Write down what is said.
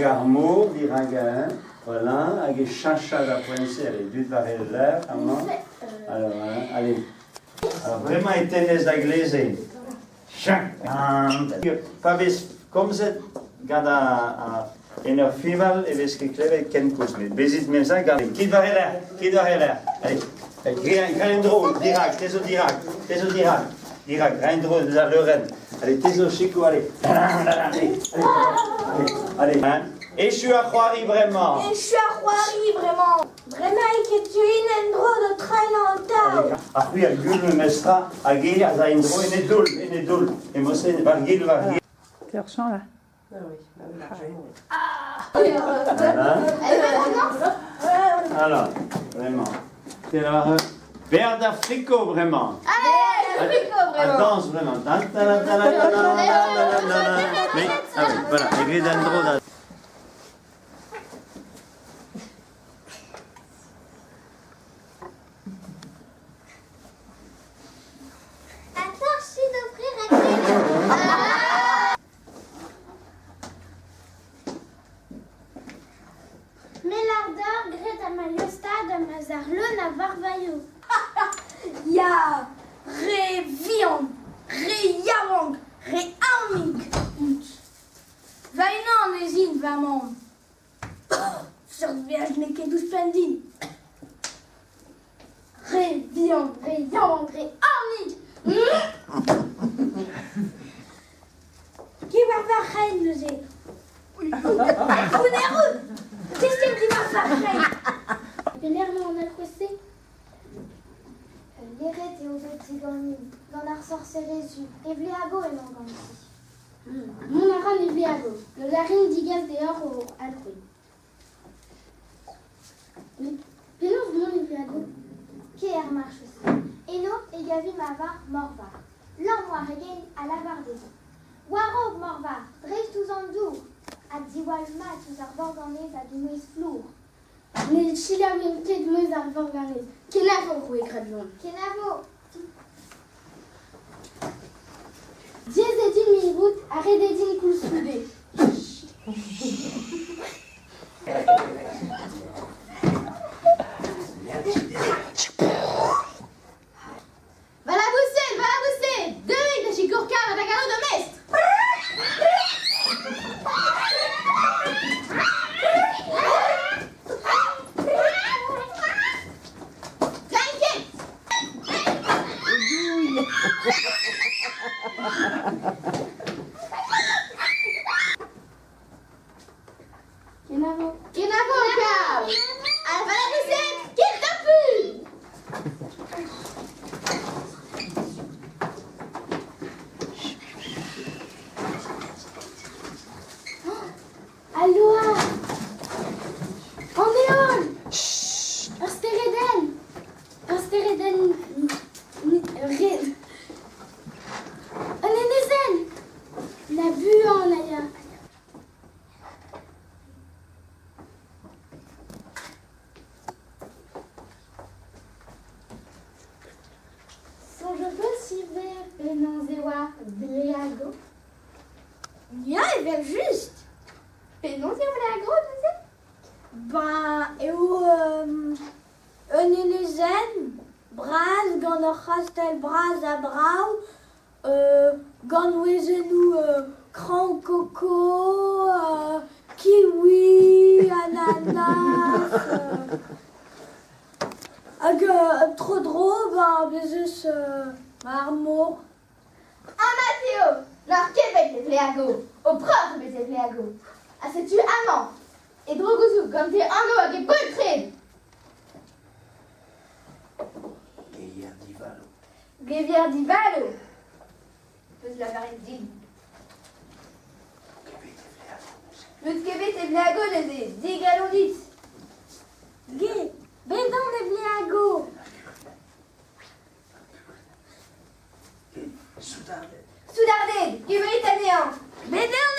Hag ar mor dirak eñ, voilà, hag e cheñcha da poent-se, allez, dud war e lerc'h amañ. Alors, hein, allez. Alors, bremañ e tennez da gleze. Pa vez komzet gant ar en ur fiñval e vez ket klevet kenkoulz, met bezit mezañ gant kit war e lerc'h, kit war e lerc'h. Allez, gra un dro, dirak, te zo dirak, te zo dirak, dirak, gra un dro deus al leurenn. Allez, te zo sikour, allez. Allez, allez, allez. Hein? Echu ar c'hoari bremañ. Echu ar c'hoari bremañ. Bremaik e teuin en-dro d'ho treiñ an taol. Ha c'hwi a gul memestra hag e az a en-dro en e doull, en e doull. Emañ-se war gil, war gil. C'est hors champ là. Ah oui, bah oui, largement. Voilà. Alors, vraiment. C'est la Berre d'Africo, vraiment. Allez, fricot, Ah, vraiment. danse, vraiment. Mais, ah oui, voilà, et grit en-dro da... Attends, d'offrir un Melardor graet ha ma lostad ha ma zarleun a varvailho. Ya, re vihan, re yaouank, re aonik out. Va-unan ez in, va mamm. Seurt veaj n'eo ket ouzhpenn din. Re vihan, re yaouank, re aonik. Diwar va c'hein neuze. Pounner out! Desket diwar va c'hein. Pelec'h emañ an alc'hwez-se? Leret eo bet diganin gant ar sorserez zu. E Vleago emañ ganti. Mont a ran e Vleago. Gallout a rin degas deoc'h ho alc'hwez. Met penaos mont e Vleago? Kaer marchosi. Eno e gavi ma varc'h Morvar. Lamm war e gein ha lavar dezhañ. War-raok, Morvar, dreist ouzh an dour! Ha diwall mat ouzh ar vorganez hag he mouezh flour. Ne selaouin ket mouezh ar vorganez. Kenavo, roue Gradlon. Kenavo! Diaes eo din mirout ha ret eo din koulskoude. Va laboused, va laboused, deuit da sikour karet hag alo da mestr! T'inquiète! Kenavo! Kenavo, Kav! Ha va laboused, kit da ful! Al loar! An heol! Ur steredenn! Ur steredenn red. Un enezenn! Na buan a ya. Soñj ho peus ivez penaos e oa Bleago? Ya, evel-just! Penaos eo Bleago neuze? Ben eo un enezenn bras gant ur c'hastell bras ha brav, gant wezennoù kraoñ-koko, kiwi, ananas hag tro-dro ben bez' eus ar mor. Anat eo n'oc'h ket bet e Vleago, ho preur zo bet e Vleago. Ha setu amañ, e dro-gouzoug gant e anv hag e boltred. Gevier divalo. Gevier divalo 'peus lavaret din. N'eus ket bet e Vleago neuze, digalon dit. Ge, bet on e Vleago. Soudarded. Soudarded, kemerit anezhañ. Bet eo